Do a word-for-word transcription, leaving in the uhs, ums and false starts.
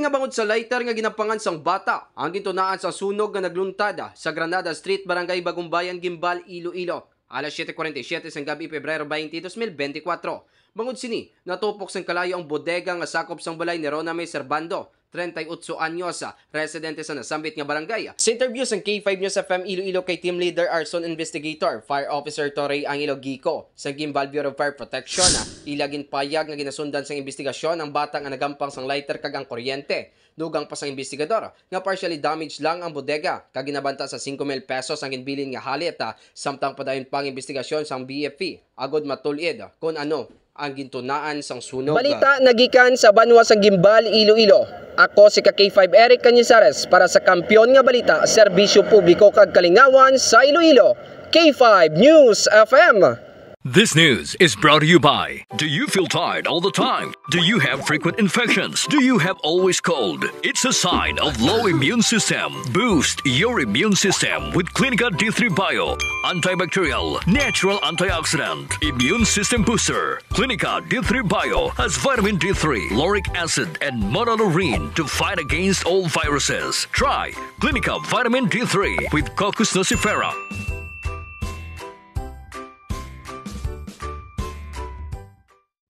Nga bangod sa lighter nga ginampangan sang bata ang gintunaan sa sunog nga nagluntad sa Granada Street, Barangay Bagumbayan, Guimbal, Iloilo, alas siete forty-seven sang gabi, Pebrero twenty, twenty twenty-four. Bangod sini, natupok sang kalayo ang bodega nga sakop sang balay ni Rona May Servando, treinta y ocho anyos, residente sa nasambit nga barangay. Sa interview sang K five News F M Iloilo kay Team Leader Arson Investigator, Fire Officer Torrey Angelo Gico, sa Guimbal Bureau of Fire Protection, ila ginpayag nga ginasundan sang investigasyon ang bata nga nagampang sang lighter kag ang kuryente. Dugang pa sang investigador nga partially damaged lang ang bodega, kag ginabanta sa singko mil pesos ang ginbilin nga halit, ah, samtang padayon pa ang investigasyon sang B F P agod matul-id kon ano ang gintunaan sang sunog. Balita nagikan sa banwa sang Guimbal, Iloilo. Ako si ka K five Eric Cañizares para sa Kampiyon nga Balita, Serbisyo Publiko kag Kalingawan sa Iloilo, K five News F M. This news is brought to you by. Do you feel tired all the time? Do you have frequent infections? Do you have always cold? It's a sign of low immune system. Boost your immune system with Clinica D three Bio. Antibacterial, natural antioxidant, immune system booster. Clinica D three Bio has vitamin D three, lauric acid, and monolaurin to fight against all viruses. Try Clinica Vitamin D three with Cocos nucifera.